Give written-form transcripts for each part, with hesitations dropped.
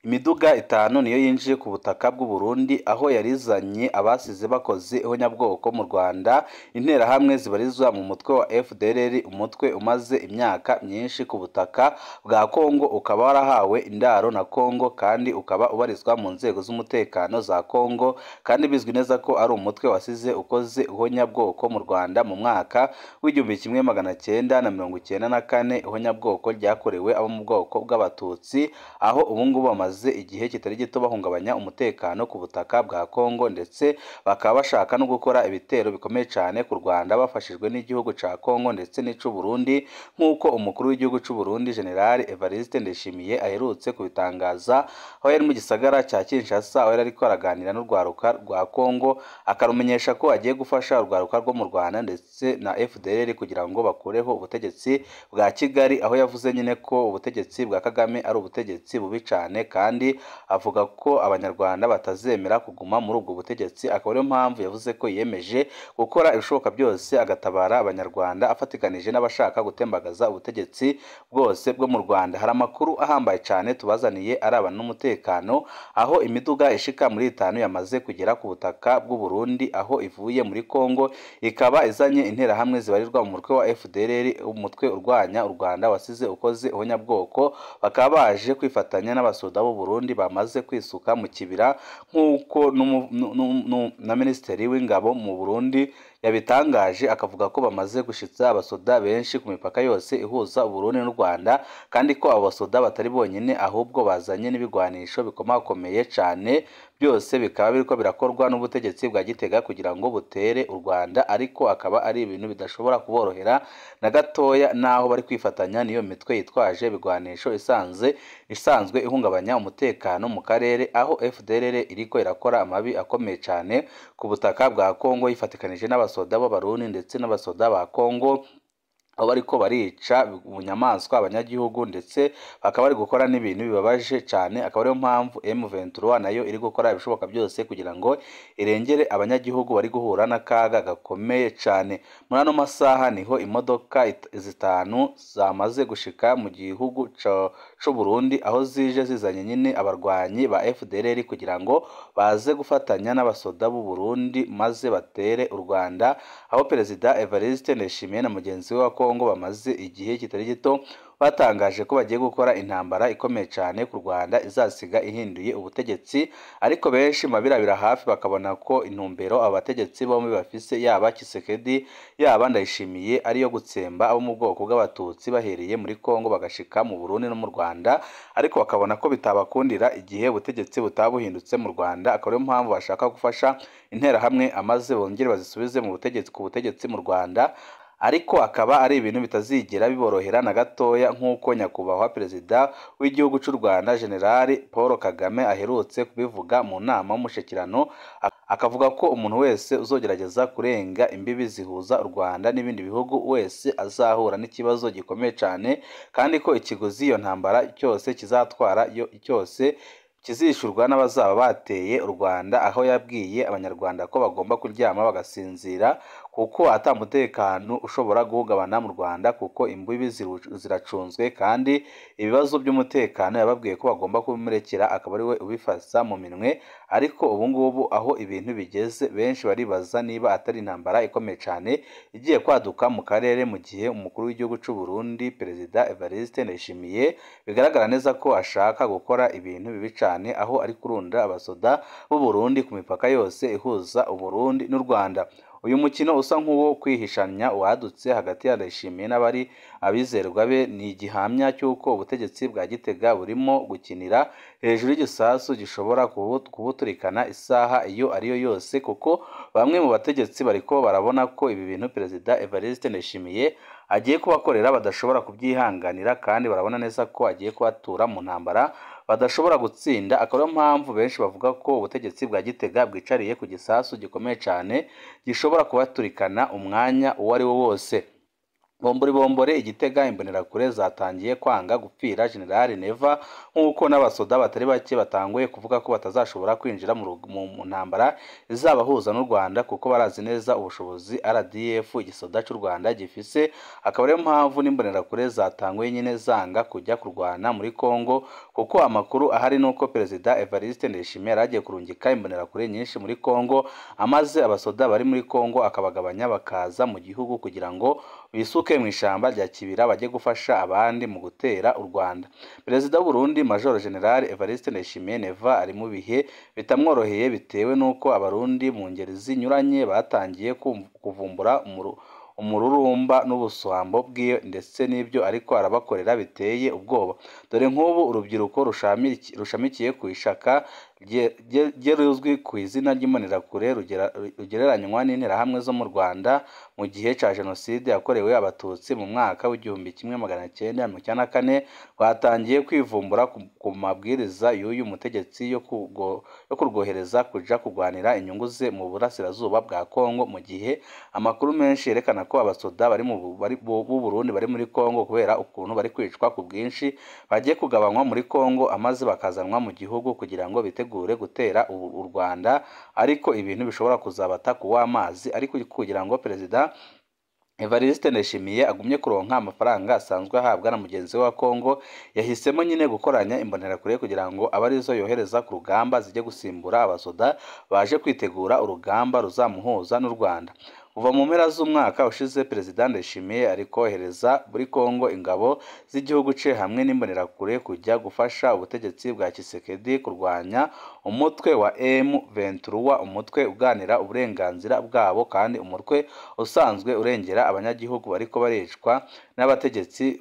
Imiduga 5 niyo yinjiye ku butaka bw'u Burundi, aho yarizanye abasize bakoze ihonyabwoko mu Rwanda, interahamwe zibarizwa mu mutwe wa FDLR, umutwe umaze imyaka myinshi ku butaka bwa Kongo, ukaba warahawe indaro na Kongo kandi ukaba ubarizwa mu nzego z'umutekano za Kongo, kandi bizwi neza ko ari umutwe wasize ukoze ihonyabwoko mu Rwanda mu mwaka w'1994, ihonyabwoko ryakorewe abo mu bwoko bw'Abatutsi, aho ubu ngubu bamaze igihe kitari gito bahungabanya umutekano ku butaka bwa Kongo, ndetse bakaba bashaka no gukora ibitero bikomeye cyane ku Rwanda bafashijwe n'igihugu ca Kongo ndetse n'ic'u Burundi, nk'uko umukuru w'igihugu c'u Burundi General Evariste Ndayishimiye aherutse kubitangaza, aho yari mu gisagara cya Kinshasa, aho yari ariko araganira n'urwaruka rwa Kongo, akarumenyesha ko agiye gufasha urwaruka rwo mu Rwanda ndetse na FDLR kugira ngo bakureho ubutegetsi bwa Kigali, aho yavuze nyine ko ubutegetsi bwa Kagame ari ubutegetsi bubi cyane, kandi avuga ko Abanyarwanda batazemera kuguma muri ubwo butegetsi, akaba ariyo mpamvu yavuze ko yiyemeje gukora ibishoboka byose agatabara Abanyarwanda afatikanije n'abashaka gutembagaza ubutegetsi bwose bwo mu Rwanda. Hari amakuru ahambaye cyane tubazaniye arabana n'umutekano, aho imiduga ishika muri 5 yamaze kugera ku butaka bw'u Burundi, aho ivuye muri Kongo, ikaba izanye interahamwe zibarirwa mu mutwe wa FDLR, umutwe urwanya u Rwanda wasize ukoze ihonyabwoko, bakaba baje kwifatanya n'abasoda b'u Burundi bamaze kwisuka mu kibira, nk'uko na Minisitiri w'Ingabo mu Burundi yabitangaje, akavuga ko bamaze gushitsa abasoda benshi ku mipaka yose ihuza u Burundi n'u Rwanda, kandi ko abo basoda batari bonyine ahubwo bazanye n'ibigwanisho bikomakomeye cyane, byose bikaba biriko birakorwa n'ubutegetsi bwa Gitega kugira ngo butere u Rwanda, ariko akaba ari ibintu bidashobora kuborohera na gatoya, naho bari kwifatanya n'iyo mitwe yitwaje ibigwanisho isanzwe ihungabanya umutekano mu karere, aho FDLR iriko irakora amabi akomeye cyane ku butaka bwa Kongo yifatikanije n'abasoda b'Abarundi ndetse n'abasoda ba Kongo, aho bariko barica bunyamaswa abanyagihugu, ndetse bakaba bari gukora n'ibintu bibabaje cyane, akaba ariyo mpamvu M23 nayo iri gukora ibishoboka byose kugira ngo irengere abanyagihugu bari guhura n'akaga gakomeye cyane. Muri ano masaha niho imodoka 5 zamaze gushika mu gihugu c'u Burundi, aho zije zizanye nyine abarwanyi ba FDLR kugira ngo baze gufatanya n'abasoda b'u Burundi maze batere u Rwanda, aho Perezida Evariste Ndayishimiye na mugenzi we wa Kongo bamaze igihe kitari gito batangaje ko bagiye gukora intambara ikomeye cyane ku Rwanda izasiga ihinduye ubutegetsi, ariko benshi mabirabira hafi bakabona ko intumbero aba bategetsi bombi bafise, yaba Tshisekedi yaba Ndayishimiye, ariyo gutsemba abo mu bwoko bw'Abatutsi bahereye muri Kongo bagashika mu Burundi no mu Rwanda, ariko bakabona ko bitabakundira igihe ubutegetsi butabuhindutse mu Rwanda, akaba ariyo mpamvu bashaka gufasha interahamwe amaze bongere bazisubize mu butegetsi ku butegetsi mu Rwanda, ariko akaba ari ibintu bitazigera biborohera na gatoya, nk'uko nyakubahwa Perezida w'igihugu cy'u Rwanda General Paul Kagame aherutse kubivuga mu nama y'umushyikirano, akavuga ko umuntu wese uzogerageza kurenga imbibi zihuza u Rwanda n'ibindi bihugu wese azahura n'ikibazo gikomeye cyane, kandi ko ikiguzi iyo ntambara cyose kizatwara cyose kizishurwa n'abazaba bateye u Rwanda, aho yabwiye Abanyarwanda ko bagomba kuryama bagasinzira kuko ata mutekano ushobora guhungabana mu Rwanda, kuko imbibi ziracunzwe, kandi ibibazo by'umutekano yababwiye ko bagomba kubimurekera akaba ari we ubifasa mu minwe. Ariko ubu ngubu aho ibintu bigeze, benshi baribaza niba atari intambara ikomeye cyane igiye kwaduka mu karere, mu gihe umukuru w'igihugu cy'u Burundi Perezida Evariste Ndayishimiye bigaragara neza ko ashaka gukora ibintu bibi cyane, aho ari kurunda abasoda b'u Burundi ku mipaka yose ihuza u Burundi n'u Rwanda. Uyu mukino usa nk'uwo kwihishanya wadutse hagati ya Ndayishimiye n'abari abizerwa be ni igihamya cy'uko ubutegetsi bwa Gitega burimo gukinira hejuru y'igisasu gishobora kubuturikana isaha iyo ariyo yose, kuko bamwe mu bategetsi bariko barabona ko ibi bintu Perezida Evariste Ndayishimiye agiye kubakorera badashobora kubyihanganira, kandi barabona neza ko agiye kubatura mu ntambara badashobora gutsinda, akaba ariyo mpamvu benshi bavuga ko ubutegetsi bwa Gitega bwicariye ku gisasu gikomeye cyane gishobora kubaturikana umwanya uwo ari wo wose. Bombori bombore Igitega imbonerakure zatangiye kwanga gupfira General Neva, nk'uko n'abasoda batari bake batanguye kuvuga ko batazashobora kwinjira mu ntambara izabahuza n'u Rwanda, kuko barazi neza ubushobozi RDF igisoda cy'u Rwanda gifise. Akaba ariyo mpamvu n'imbonerakure zatanguye nyine zanga kujya kurwana muri Kongo, kuko amakuru ahari nuko Perezida Evariste Ndayishimiye yari agiye kurungika imbonerakure nyinshi muri Kongo, amaze abasoda bari muri Kongo akabagabanya bakaza mu gihugu kugira ngo bisuke mu ishyamba rya Kibira bajye gufasha abandi mu gutera u Rwanda. Perezida w'u Burundi Major General Evariste Ndayishimiye Neva ari mu bihe bitamworoheye, bitewe n'uko abarundi mu ngeri zinyuranye batangiye kuvumbura umururumba n'ubusambo bwiwe ndetse n'ibyo ariko arabakorera biteye ubwoba. Dore nk'ubu urubyiruko rushamikiye ku ishaka rye ruzwi ku izina ry'imbonerakure rugereranywa n'interahamwe zo mu Rwanda mu gihe cya Jenoside yakorewe Abatutsi mu mwaka w'1994, rwatangiye kwivumbura ku mabwiriza y'uyu mutegetsi yo kurwohereza kuja kurwanira inyungu ze mu burasirazuba bwa Kongo, mu gihe amakuru menshi yerekana ko abasoda bari b'u Burundi bari muri Kongo kubera ukuntu bari kwicwa ku bwinshi bagiye kugabanywa muri Kongo, amaze bakazanwa mu gihugu kugira ngo bitegure gutera u Rwanda, ariko ibintu bishobora kuzabata ku w'amazi. Ariko kugira ngo Perezida Evariste Ndayishimiye agumye kuronka amafaranga asanzwe ahabwa na mugenzi we wa Kongo, yahisemo nyine gukoranya imbonerakure kugira ngo abe arizo yohereza ku rugamba zijye gusimbura abasoda baje kwitegura urugamba ruzamuhuza n'u Rwanda. Kuva mu mpera z'umwaka ushize Perezida Ndayishimiye ari kohereza muri Kongo ingabo z'igihugu cye hamwe n'imbonerakure kujya gufasha ubutegetsi bwa Tshisekedi kurwanya umutwe wa M23, umutwe uganira uburenganzira bwabo kandi umutwe usanzwe urengera abanyagihugu bariko baricwa n'abategetsi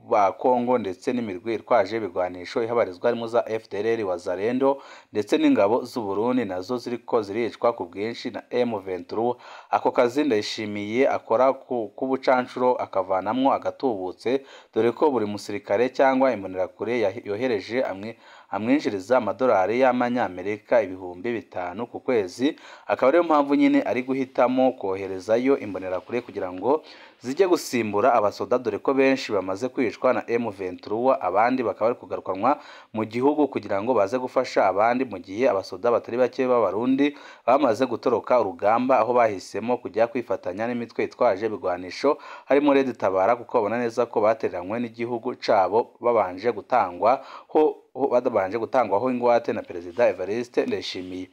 ba Kongo ndetse n'imirwi itwaje ibigwanisho ihabarizwa harimo za FDLR, Wazalendo ndetse n'ingabo z'u Burundi nazo ziriko ziricwa ku bwinshi na M23. Ako kazi Ndayishimiye akora k'ubucanshuro akavanamwo agatubutse, dore ko buri musirikare cyangwa imbonerakure yohereje amwinjiriza amadolari y'amanyamerika 5000 ku kwezi. Akaba ariyo mpamvu nyine ari guhitamo koherezayo imbonerakure kugira ngo zijye gusimbura abasoda, dore ko benshi bamaze kwicwa na M23, abandi bakaba bari kugarukanwa mu gihugu kugira ngo baze gufasha abandi, mu gihe abasoda batari bake b'Abarundi bamaze gutoroka urugamba aho bahisemo kujya kwifatanya n'imitwe itwaje ibigwanisho harimo Red Tabara, kuko babona neza ko batereranywe n'igihugu cabo babanje gutangwaho ingwate na Perezida Evariste Ndayishimiye.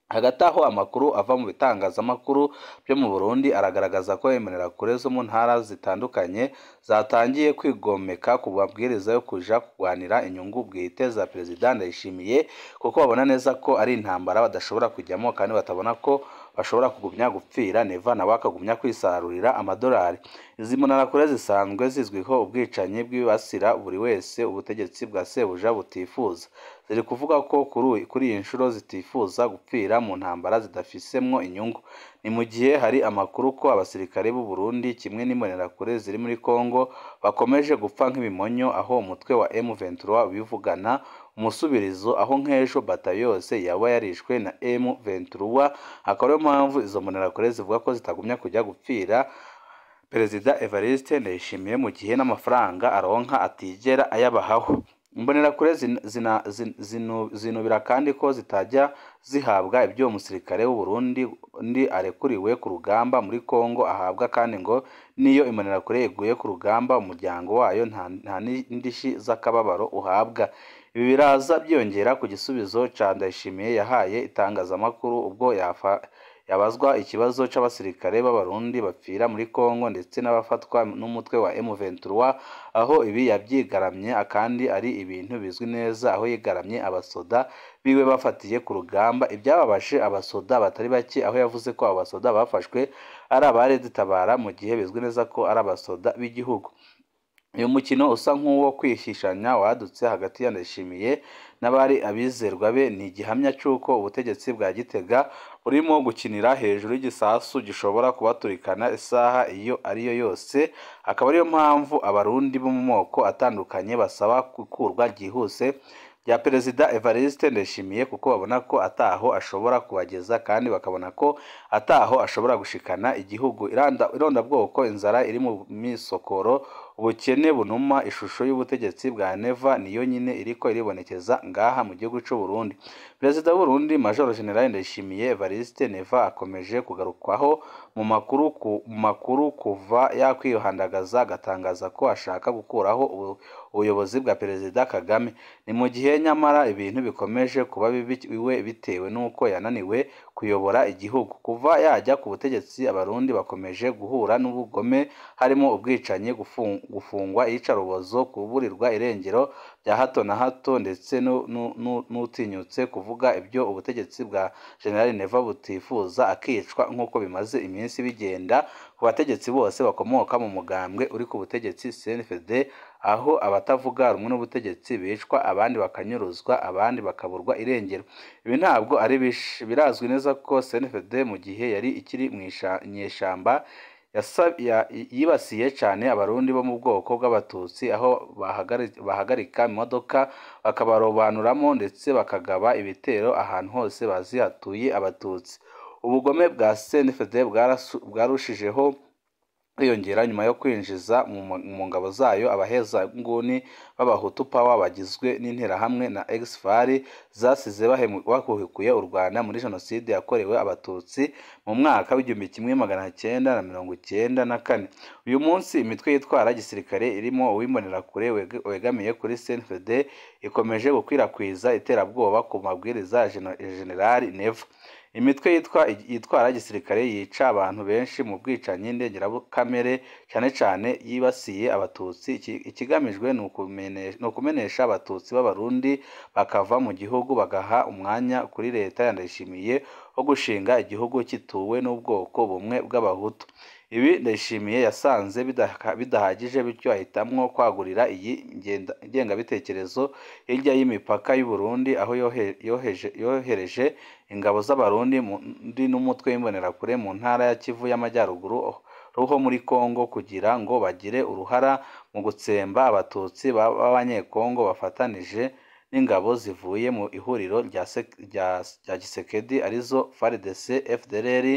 Hagati aho amakuru ava mu bitangazamakuru byo mu Burundi aragaragaza ko imbonerakure zo mu ntara zitandukanye zatangiye kwigomeka ku mabwiriza yo kuja kurwanira inyungu bwite za Perezida Ndayishimiye, kuko babona neza ko ari intambara badashobora kujyamo kandi batabona ko bashobora kugumya gupfira Neva nawe akagumya kwisarurira amadolari. Izi mbonerakure zisanzwe zizwiho ubwicanyi bwibasira buri wese ubutegetsi bwa sebuja butifuza. Ziri kuvuga ko kuri iyi nshuro zitifuza gupfira mu ntambara zidafisemwo inyungu. Ni mu gihe hari amakuru ko abasirikare b'u Burundi kimwe n'imbonerakure ziri muri Kongo bakomeje gupfa nk'ibimonyo, aho umutwe wa M23 bivugana umusubirizo, aho nk'ejo batayo yose yaba yarishwe na M23. Akaba ariyo mpamvu izo mbonerakure zivuga ko zitagumya kujya gupfira Perezida Evariste Ndayishimiye mu gihe n'amafaranga aronka atigera ayabahaho. Imbonerakure zinubira kandi ko zitajya zihabwa ibyo umusirikare w'u Burundi undi arekuriwe ku rugamba muri Kongo ahabwa, kandi ngo niyo imbonerakure iguye ku rugamba umuryango wayo nta n'indishyi z'akababaro uhabwa. Ibi biraza byiyongera ku gisubizo ca Ndayishimiye yahaye itangazamakuru ubwo yabazwa ikibazo c'abasirikare b'Abarundi bapfira muri Kongo ndetse n'abafatwa n'umutwe wa M23, aho ibi yabyigaramye kandi ari ibintu bizwi neza, aho yigaramye abasoda biwe bafatiye ku rugamba. Ibyababashe abasoda batari bake, aho yavuze ko abasoda bafashwe ari aba Red Tabara mu gihe bizwi neza ko ari abasoda b'igihugu. Uyu mukino usa nk'uwo kwihishanya wadutse hagati ya Ndayishimiye n'abari abizerwa be ni igihamya cy'uko ubutegetsi bwa Gitega burimo gukinira hejuru y'igisasu gishobora kubaturikana isaha iyo ariyo yose. Akaba ariyo mpamvu Abarundi bo mu moko atandukanye basaba gukurwa byihuse rya Perezida Evariste Ndayishimiye, kuko babona ko ataho ashobora kubageza kandi bakabona ko ataho ashobora gushikana igihugu. Irondabwoko, inzara iri mu misokoro, ubukene bunuma, ishusho y'ubutegetsi bwa Neva niyo nyine iriko iribonekeza ngaha mu gihugu c'u Burundi. Perezida w'u Burundi Major General Ndayishimiye Evariste Neva akomeje kugarukwaho mu makuru kuva yakwihandagaza agatangaza ko ashaka gukuraho ubuyobozi bwa Perezida Kagame. Ni mu gihe nyamara ibintu bikomeje kuba bibi iwe bitewe n'uko yananiwe kuyobora igihugu. Kuva yajya ku butegetsi, Abarundi bakomeje guhura n'ubugome harimo ubwicanyi, gufungwa, iyicarubozo, kuburirwa irengero bya hato na hato, ndetse n'utinyutse kuvuga ibyo ubutegetsi bwa General Neva butifuza akicwa, nk'uko bimaze iminsi bigenda ku bategetsi bose bakomoka mu mugambwe uri ku butegetsi CNDD, aho abatavuga rumwe n'ubutegetsi bicwa, abandi bakanyuruzwa, abandi bakaburwa irengero. Ibi ntabwo ari birazwi neza ko CNDD mu gihe yari ikiri mu inyeshyamba yibasiye cyane Abarundi bo mu bwoko bw'Abatutsi, aho bahagarika imodoka bakabarobanuramo ndetse bakagaba ibitero ahantu hose bazi hatuye Abatutsi. Ubugome bwa CNDD bwarushijeho kwiyongera nyuma yo kwinjiza mu ngabo zayo abahezanguni b'Abahutu Power bagizwe n'Interahamwe na Ex-FAR zasize bahukuye u Rwanda muri Jenoside yakorewe Abatutsi mu mwaka w'1994. Uyu munsi imitwe yitwara gisirikare irimo uw'Imbonerakure wegamiye kuri CNDD ikomeje gukwirakwiza iterabwoba ku mabwiriza ya General Neva. Imitwe yitwara gisirikare yica abantu benshi mu bwicanyi ndengakamere, cyane cyane yibasiye Abatutsi. Ikigamijwe ni ukumenesha Abatutsi b'Abarundi bakava mu gihugu, bagaha umwanya kuri leta ya Ndayishimiye wo gushinga igihugu gituwe n'ubwoko bumwe bw'Abahutu. Ibi Ndayishimiye yasanze bidahagije, bityo ahitamwo kwagurira iyi ngengabitekerezo hirya y'imipaka y'u Burundi, aho yohereje ingabo z'Abarundi n'umutwe w'Imbonerakure mu ntara ya Kivu y'Amajyaruguru ruho muri Kongo, kugira ngo bagire uruhara mu gutsemba Abatutsi b'Abanyekongo bafatanije n'ingabo zivuye mu ihuriro rya Tshisekedi, arizo FARDC, FDLR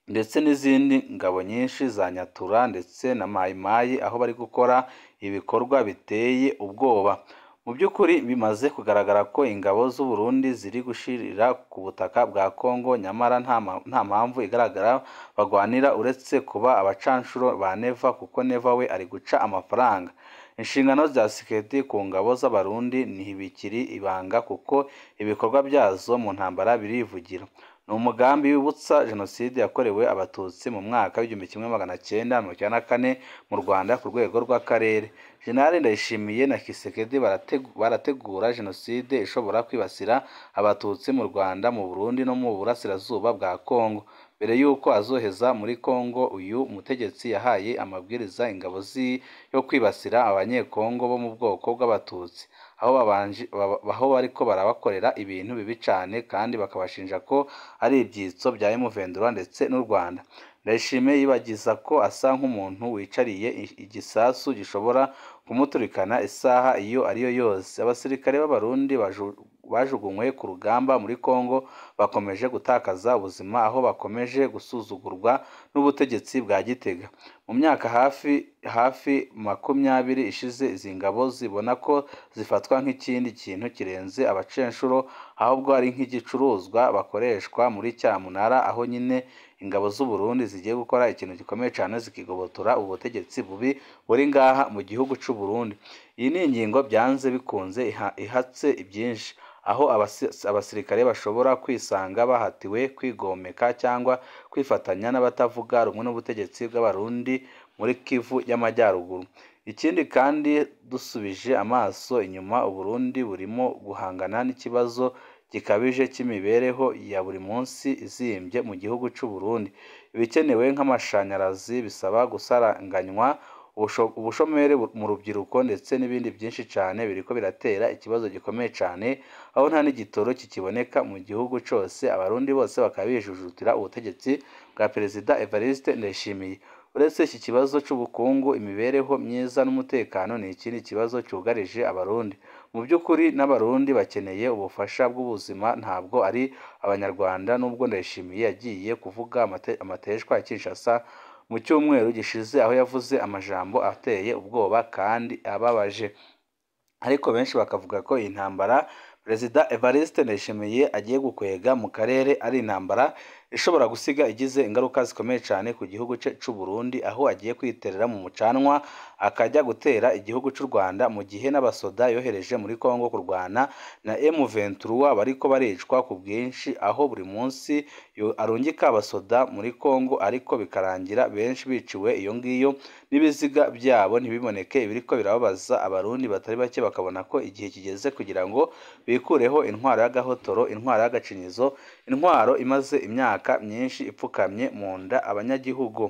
ndetse n'izindi ngabo nyinshi za Nyatura ndetse na Mayi Mayi, aho bari gukora ibikorwa biteye ubwoba. Mu by'ukuri bimaze kugaragara ko ingabo z'u Burundi ziri gushirira ku butaka bwa Kongo, nyamara nta mpamvu igaragara bagwanira uretse kuba abacanshuro ba Neva, kuko Neva we ari guca amafaranga. Inshingano za Tshisekedi ku ngabo z'Abarundi ntibikiri ibanga, kuko ibikorwa byazo mu ntambara birivugira. Ni umugambi wibutsa Jenoside yakorewe Abatutsi mu mwaka w'1994 mu Rwanda ku rwego rw'akarere. General Ndayishimiye na Tshisekedi barategura Jenoside ishobora kwibasira Abatutsi mu Rwanda, mu Burundi no mu Burasirazuba bwa Kongo. Mbere y'uko azoheza muri Kongo, uyu mutegetsi yahaye amabwiriza ingabo yo kwibasira Abanyekongo bo mu bwoko bw'Abatutsi, aho bariko barabakorera ibintu bibi cyane kandi bakabashinja ko ari ibyitso bya M23 ndetse n'u Rwanda. Ndayishimiye yibagiza ko asa nk'umuntu wicariye igisasu gishobora kumuturikana isaha iyo ariyo yose. Abasirikare b'Abarundi bajugunywe ku rugamba muri Kongo bakomeje gutakaza ubuzima, aho bakomeje gusuzugurwa n'ubutegetsi bwa Gitega. Mu myaka hafi 20 ishize, izi ngabo zibona ko zifatwa nk'ikindi kintu kirenze abacenshuro, ahubwo ari nk'igicuruzwa bakoreshwa muri cyamunara, aho nyine ingabo z'u Burundi zigiye gukora ikintu gikomeye cyane zikigobotora ubutegetsi bubi buri ngaha mu gihugu c'u Burundi. Iyi ni ingingo byanze bikunze ihatse ibyinshi, aho abasirikare bashobora kwisanga bahatiwe kwigomeka cyangwa kwifatanya n'abatavuga rumwe n'ubutegetsi bw'Abarundi muri Kivu y'Amajyaruguru. Ikindi kandi, dusubije amaso inyuma, u Burundi burimo guhangana n'ikibazo gikabije cy'imibereho ya buri munsi izimbye mu gihugu c'u Burundi. Ibikenewe nk'amashanyarazi bisaba gusaranganywa ubushomeri mu rubyiruko ndetse n'ibindi byinshi cyane biriko biratera ikibazo gikomeye cyane, aho nta n'igitoro kikiboneka mu gihugu cyose. Abarundi bose bakaba bijujutira ubutegetsi bwa Perezida Evariste Ndayishimiye. Uretse iki kibazo cy'ubukungu, imibereho myiza n'umutekano ni ikindi kibazo cyugarije Abarundi. Mu by'ukuri n'Abarundi bakeneye ubufasha bw'ubuzima, ntabwo ari Abanyarwanda. Nubwo Ndayishimiye yagiye kuvuga amateshwa ya Kinshasa mu cyumweru gishize, aho yavuze amajambo ateye ubwoba kandi ababaje, ariko benshi bakavuga ko iyi ntambara Perezida Evariste Ndayishimiye agiye gukwega mu karere ari intambara ishobora gusiga igize ingaruka zikomeye cyane ku gihugu cye cy'u Burundi, aho agiye kwiterera mu mucanwa akajya gutera igihugu cy'u Rwanda, mu gihe n'abasoda yohereje muri Kongo kurwana na M23 bariko baricwa ku bwinshi, aho buri munsi arungika abasoda muri Kongo ariko bikarangira benshi biciwe iyo ngiyo n'ibiziga byabo ntibiboneke. Ibiriko birababaza Abarundi batari bake, bakabona ko igihe kigeze kugira ngo bikureho intwaro y'agahotoro, intwaro y'agacinyizo, intwaro imaze imyaka myinshi ipfukamye mu nda abanyagihugu.